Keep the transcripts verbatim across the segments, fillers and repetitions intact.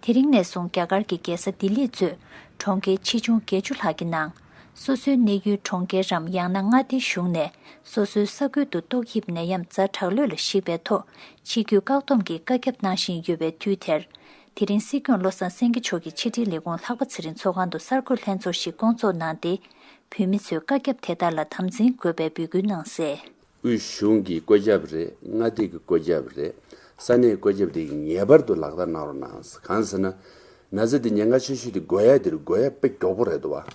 དེ་རིང་ནས་བཟུང་རྒྱ་གར་གྱི་རྒྱལ་ས་ལྡི་ལི་གཙོས་གྲོང་ཁྱེར་ཆེ་ཆུང་བརྒྱད་ཅུ་ལྷག་གི་ནང་། སོ་སོའི་གནས་ཡུལ་གྲོང་ཁྱེར་རམ་ཡང་ན་མངའ་སྡེའི་གཞུང་ནས་སོ་སོའི་ས་ཁུལ་དུ་ཏོག་དབྱིབས་ནད་ཡམས་ཛ་དྲག་ལོས་ལ་གཞིགས་པའི་ཐོག་ཕྱི་སྐྱོད་བཀག་སྡོམ་གྱི་བཀའ་ཁྱབ་གནང་བཞིན་ཡོད་པའི་དུས་དེར། དེ་རིང་སྲིད་སྐྱོང་བློ་བཟང་སེང་གེ་མཆོག་གིས་ཕྱི་དྲིལ་ལས་ཁུངས་ལྷག་པ་ཚེ་རིང་ཚོགས་ཁང་དུ་གསར་འགོད་ལྷན་ཚོགས་ཤིག་བསྐོང་ཚོགས་གནང་སྟེ། བོད་མི་ཚོས་བཀའ་ཁྱབ་དེ་དག་ལ་དམ་འཛིན་དགོས་པའི་འབོད་སྐུལ་གནང་གསལ། དབུས་གཞུང་གི་བཀོད་ཁྱབ་རེད། མངའ་སྡེ་གི་བཀོད་ཁྱབ་རེད། ས་གནས་བཀོད་ཁྱབ་དེ་ངེས་པར་དུ་ལག་བསྟར་གནང་རོགས་གནང་། གང་ཟེར་ན། ན་ཚ་དེ་ཉེན་ཁ་ཆེ་ཤོས་དེ་འགོས་ཡ་དེ་རེད། འགོས་ཡ་དཔེ་མགྱོགས་པོ་རེད་འདུག་བ།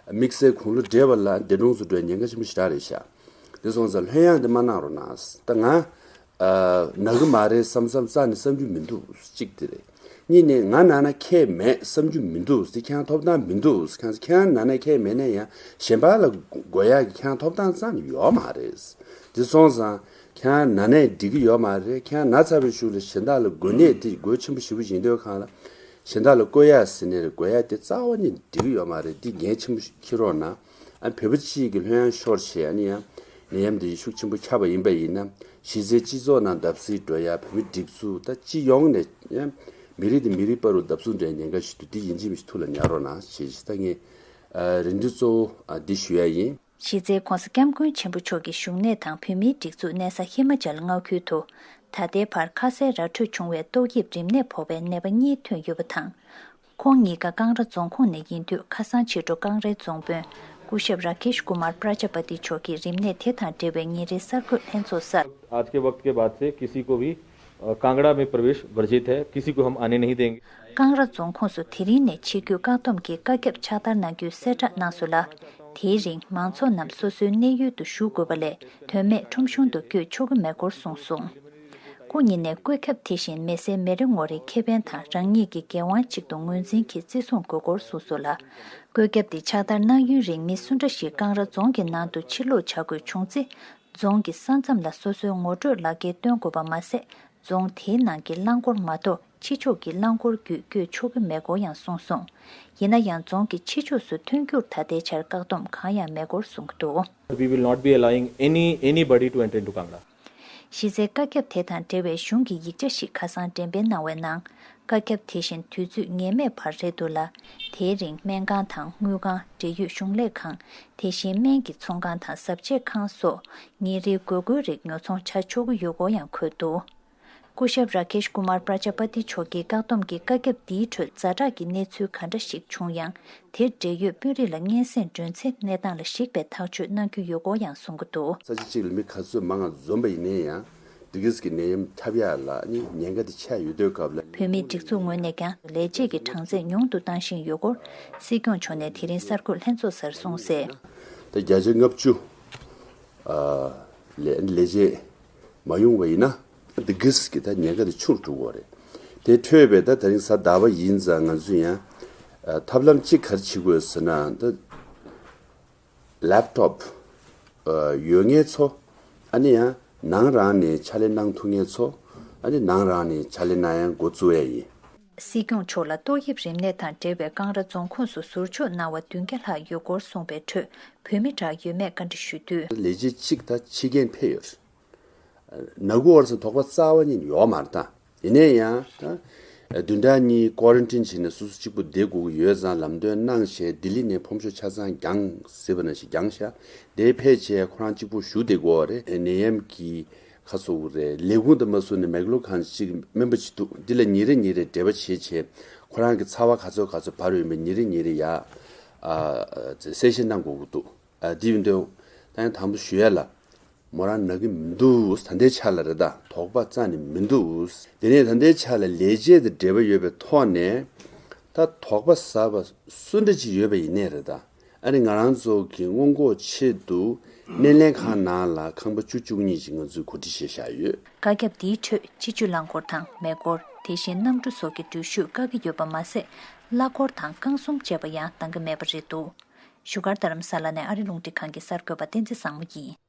དམིགས་བསལ་དགུང་ལོ་བགྲེས་པ་ལ་འདས་གྲོངས་སུ་འགྲོ་ཡ་ཉེན་ཁ་ཆེན་པོ་ཞེ་དྲག་རེད་ཤག་དེ་སོང་ཙང་ལྷོད་ཡངས་དེ་མ་གནང་རོགས་གནང་། ད་ང་ཨ། ན་གི་མ་རེད་བསམ་བསམ་རྩ་ནས་བསམ་རྒྱུ་མི་འདུག་གཅིག་དེ་རེད། གཉིས་ནས་ང་ན་ན་ཁྱད་མེད་བསམ་རྒྱུ་མི་འདུག་དེ་ཁྱེད་རང་ཐོབ་ཐང་མི་འདུག་གང་ཟེར་ཁྱེད་རང་ན་ན་ཁྱད་མེད་ན་ཡང་གཞན་པ་ལ་འགོས་ཡག་གི་ཁྱེད་རང་ཐོབ་ཐང་རྩ་ནས་ཡོད་མ་རེད། དེ་སོང་ཙང་ཁྱེད་རང་ན་ནས་འགྲིག་གི་ཡོད་མ་རེད། ཁྱེད་རང་ན་ཚ་བའི་ཤུགས་ལ་གཞན་དག་ལ་འགོས་ནད་དེ་འགོས་ཆེན་པོ་ཞེ་པོ་ཡིན་དུས་གང་ལ་གཞན་དག་ལ་བཀོད་ཡག་ཟེར་ནས་འགོས་ཡག་དེ་རྩ་བ་ནས་འགྲིག་གི་ཡོད་མ་རེད། འདི་འགན་ཆེན་པོ་འཁྱེར་རོགས་གནང་། ཨ། བོད་པ་སྤྱི་ཡི་གི་ལྷོད་ཡངས་ཤོར་བྱས། ཨ་ནི་ཡང་ནད་ཡམས་འདི་ཤུགས་ཆེན་པོ་ཁྱབ་པ་ཡིན་པ་ཡིན་ན། གཞི་རྩའི་སྤྱི་ཚོགས་ནང་བརྡབ་གསིག་འགྲོ་ཡ། བོད་མི་སྒྲིག་འཛུགས་ད་སྤྱི་ཡོངས་ནས་ཡང་མི་རིགས་དེ་མི་རིགས་བར་དུ་བརྡབ་གསིག་འགྲོ་ཡ་ཉེན་ཁ་ཞིག་འདུག་འདི་ཡིན་གཅིག་མིན་གཅིག་ཐུགས་ལ་ཉར་རོགས་གནང་ཞེས་ཞུ། ད་ངས་ཨ། རེ་འདུན་གཙོ་བོ་ཨ། འདི་ཞུ་ཡ་ཡིན། གཞི་རྩའི་༧གོང་ས་༧སྐྱབས་མགོན་ཆེན་པོ་མཆོག་གི་བཞུགས་གནས་དང་བོད་མིའི་སྒྲིག་འཛུགས་གནས་ས་ཧི་མ་ཅལ་མངའ་ཁུལ་དུ། ད་ལྟའི་བར་ཁ་གསལ་ར་འཕྲོད་བྱུང་བའི་ཏོག་དབྱིབས་རིམས་ནད་ཕོག་པའི་ནད་པ་གཉིས་ཐོན་ཡོད་པ་དང་། ཁོང་གཉིས་ཀ་ཀང་ར་རྫོང་ཁོངས་ནས་ཡིན་དུས། ཁ་སང་ཕྱི་དྲོ་ཀང་རའི་རྫོང་དཔོན་སྐུ་ཞབས་ར་ཁེཤ་ཀུ་མར་པྲ་ཇ་པ་ཏི་མཆོག་གིས་རིམས་ནད་དེ་དང་འབྲེལ་བའི་ཉིན་རེའི་གསར་འགོད་ལྷན་ཚོགས་སར། आज के वक्त के बाद से किसी को भी, अ, कांगड़ा में प्रवेश वर्जित है, किसी को हम आने नहीं देंगे। ཀང་ར་རྫོང་ཁོངས་སུ་དེ་རིང་ནས་ཕྱི་སྐྱོད་བཀག་སྡོམ་གྱི་བཀའ་ཁྱབ་ཕྱག་བསྟར་གནང་རྒྱུའི་གསལ་བསྒྲགས་གནང་སོང་ལ། དེའི་རིང་མང་ཚོགས་རྣམས་སོ་སོའི་གནས་ཡུལ་དུ་བཞུགས་དགོས་པ་ལས། དོན་མེད་ཁྲོམ་གཞུང་དུ་བསྐྱོད་ཆོག་གི་མེད་སྐོར་གསུངས་སོང་། སྐུ་ཉིད་ནས་བཀོད་ཁྱབ་དེ་བཞིན་མི་སེར་མི་རེ་ངོ་རེའི་ཁེ་ཕན་དང་རང་ཉིད་ཀྱི་འགན་དབང་གཅིག་ཏུ་ངོས་འཛིན་གྱིས་བརྩི་སྲུང་དགོས་སྐོར་གསུངས་སོང་ལ། བཀོད་ཁྱབ་དེ་ཕྱག་བསྟར་གནང་ཡུན་རིང་མི་སུ་འདྲ་ཞིག་ཀང་ར་རྫོང་གི་ནང་དུ་ཕྱིར་ལོག་བྱ་དགོས་བྱུང་ཚེ། རྫོང་གི་ས་མཚམས་ལ་སོ་སོའི་ངོ་སྤྲོད་ལག་འཁྱེར་སྟོན་དགོས་པ་མ་ཟད། རྫོང་དེའི་ནང་གི་རླངས་འཁོར་མ་གཏོགས་ཕྱི་ཕྱོགས་ཀྱི་རླངས་འཁོར་བརྒྱུད་བསྐྱོད་ཆོག་གི་མེད་སྐོར་ཡང་གསུངས་སོང་། ཡིན་ན་ཡང་རྫོང་གི་ཕྱི་ཕྱོགས་སུ་ཐོན་རྒྱུར་ད་ལྟའི་ཆར་བཀག་སྡོམ་གང་ཡང་མེད་སྐོར་གསུངས་འདུག། We will not be allowing any, anybody to enter into Kangra. གཞི་རྩའི་བཀའ་ཁྱབ་དེ་དང་འབྲེལ་བའི་གཞུང་གི་ཡིག་ཆ་ཞིག་ཁ་སང་འགྲེམས་སྤེལ་གནང་བའི་ནང་། བཀའ་ཁྱབ་དེ་བཞིན་དུས་ཚོད་ངེས་མེད་བར་རེད་འདུག་ལ། དེའི་རིང་སྨན་ཁང་དང་དངུལ་ཁང་། འབྲེལ་ཡོད་གཞུང་ལས་ཁང་། དེ་བཞིན་སྨན་གྱི་ཚོང་ཁང་དང་ཟབ་ཆས་ཁང་སོགས་ཉིན་རེའི་དགོས་མཁོའི་རིགས་ཉོ་ཚོང་བྱ་ཆོག་གི་ཡོད་སྐོར་ཡང་འཁོད་འདུག། སྐུ་ཞབས་ར་ཁེཤ་ཀུ་མར་པྲ་ཇ་པ་ཏི་མཆོག་གིས་བཀག་སྡོམ་གྱི་བཀའ་ཁྱབ་འདིའི་ཁྲོད་ཛ་དྲག་གི་གནས་ཚུལ་ག་འདྲ་ཞིག་བྱུང་ཡང་། དེར་འབྲེལ་ཡོད་དཔོན་རིགས་ལ་སྙན་སེང་སྒྲོན་ཚེ་གནས་སྟངས་ལ་གཞིགས་པའི་ཐག་གཅོད་གནང་རྒྱུ་ཡོད་སྐོར་ཡང་གསུང་གི་འདུག། ས་ཆ་གཅིག་ལ་མི་ག་ཚོད་མང་ང་འཛོམས་པ་ཡིན་ན་ཡང་། འདི་གིས་ཀྱི་ནད་ཡམས་ཁྱབ་ཡག་ལ་ནི་ཉེན་ཁ་དེ་ཆགས་ཡོད་དུས་སྐབས་ལ། བོད་མིའི་སྒྲིག་འཛུགས་ངོས་ནས་ཀྱང་ལས་བྱེད་ཀྱི་གྲངས་ཚད་ཉུང་དུ་བཏང་བཞིན་ཡོད་སྐོར་སྲིད་སྐྱོང་མཆོག་ནས་དེ་རིང་གསར་འགོད་ལྷན་ཚོགས་སར་གསུངས་གསལ། ད་བརྒྱ་ཆ་ལྔ་བཅུ། ཨ། ལས་ལས་བྱེད་མ་ཡོང་བ་ཡིན་ན། འདི་གིས་ཀྱི་ད་ཉེན་ཁ་དེ་ཆུང་རུ་འགྲོ་གི་རེད། དེ་འཕྲོས་པའི་ད་དེ་རིང་གཟའ་ཟླ་བ་ཡིན་ཙང་ང་ཚོས་ཡང་། ཨ། ཐབས་ལམ་གཅིག་ག་རེ་བྱེད་དགོས་ཟེར་ན། ད་ལེབ་ཊོབ་ཨ། ཡོད་མཁན་ཚོ། ཨ་ནི་ཡང་ནང་རང་ནས་ཕྱག་ལས་གནང་ཐུབ་མཁན་ཚོ། ཨ་ནི་ནང་རང་ནས་ཕྱག་ལས་གནང་ཡ་འགོ་བཙུགས་ཡ་ཡིན། སྲིད་སྐྱོང་མཆོག་ལ་ཏོག་དབྱིབས་རིམས་ནད་དང་འབྲེལ་བའི་ཀང་ར་རྫོང་ཁོངས་སུ་ཟུར་འཇོག་གནང་བ་བདུན་བརྒྱ་ལྷག་ཡོད་སྐོར་གསུངས་པའི་ཁྲོད་བོད་མི་དྲག་ཡོད་མེད་བཀའ་འདྲི་ཞུས་དུས། ལས་བྱེད་གཅིག་ད་ཕྱི་རྒྱལ་ཕེབས་ཡོད་རེད། ནག་ཁུང་བར་ས་དོགས་པ་རྩ་བ་ཉིད་ཡོད་མ་རེད་ད། ཡིན་ན་ཡང་ད་བདུན་ཕྲག་གཉིས་ཀོ་རན་ཊིན་བྱས་ནས་སོ་སོ་གཅིག་པུ་བསྡད་དགོས་ཀྱི་ཡོད་ཙང་ལམ་སྟོན་གནང་བྱས་ལྡི་ལི་ནས་ཕོམ་ཤོག་ཆ་ཚང་བརྒྱངས་ཟེར་བ་ནང་བཞིན་བརྒྱངས་ཤག་དེ་ཕལ་ཆེར་ཁོ་རང་གཅིག་པུ་བཞུགས་བསྡད་དགོས་པ་རེད། ནད་ཡམས་ཀྱི་ཁ་སོ་བོ་རེད། ལས་ཁུངས་དང་མ་སོ་ནས་མེག་ལོ་ཁང་གཅིག་སྨན་པ་གཅིག་འདུག་འདི་ལ་ཉིན་རེ་ཉིན་རེ་འབྲེལ་བ་བྱེད་བྱས་ཁོ་རང་གི་ཚ་བ་ག་ཚོད་ག་ཚོད་འབར་ཡོད་མེད་ཉིན་རེ་ཉིན་རེ་ཡ་ཨ་གསལ་བཤད་གནང་དགོས་ཀྱི་འདུག་ཨ་དེ་ཡིན་དུས་ད་ཡང་དང་པོ་ཞུ་ཡ་ལ། མོ་རང་ན་གི་མི་འདུག་ད་ལྟའི་ཆ་ལ་རེད་ད། དོགས་པ་རྩ་ནས་མི་འདུག་དེ་ནས་ད་ལྟའི་ཆ་ལ་ལས་བྱེད་དང་འབྲེལ་བ་ཡོད་པའི་ཐོག་ནས་ད་དོགས་པ་ཟ་བ་སུ་འདྲ་ཅིག་ཡོད་པ་ཡིན་ནའི་རེད་ད། ཨ་ནི་ང་རང་ཚོ་གི་སྔོན་འགོག་ཆེད་དུ་སྣེ་ལེན་ཁང་ནང་ལ་ཁང་པ་བཅུ་བཅུ་གཉིས་ཅིག་ང་ཚོས་གོ་སྒྲིག་བྱས་བཞག་ཡོད། བཀའ་ཁྱབ་འདིའི་ཁྲོད་སྤྱི་སྤྱོད་རླངས་འཁོར་དང་མེ་འཁོར། དེ་བཞིན་གནམ་གྲུ་སོགས་ཀྱི་འགྲུལ་བཞུད་བཀག་གི་ཡོད་པ་མ་ཟད། གླ་འཁོར་དང་རྐང་གསུམ་བཅས་པ་ཡང་གཏང་གི་མེད་པ་རེད་འདུག་བཞུགས་སྒར་རྡ་རམ་ས་ལ་ནས་ཨ་རི་རླུང་འཕྲིན་ཁང་གི་གསར་འགོད་པ་བསྟན་འཛིན་བཟང་མོ་ཡིན།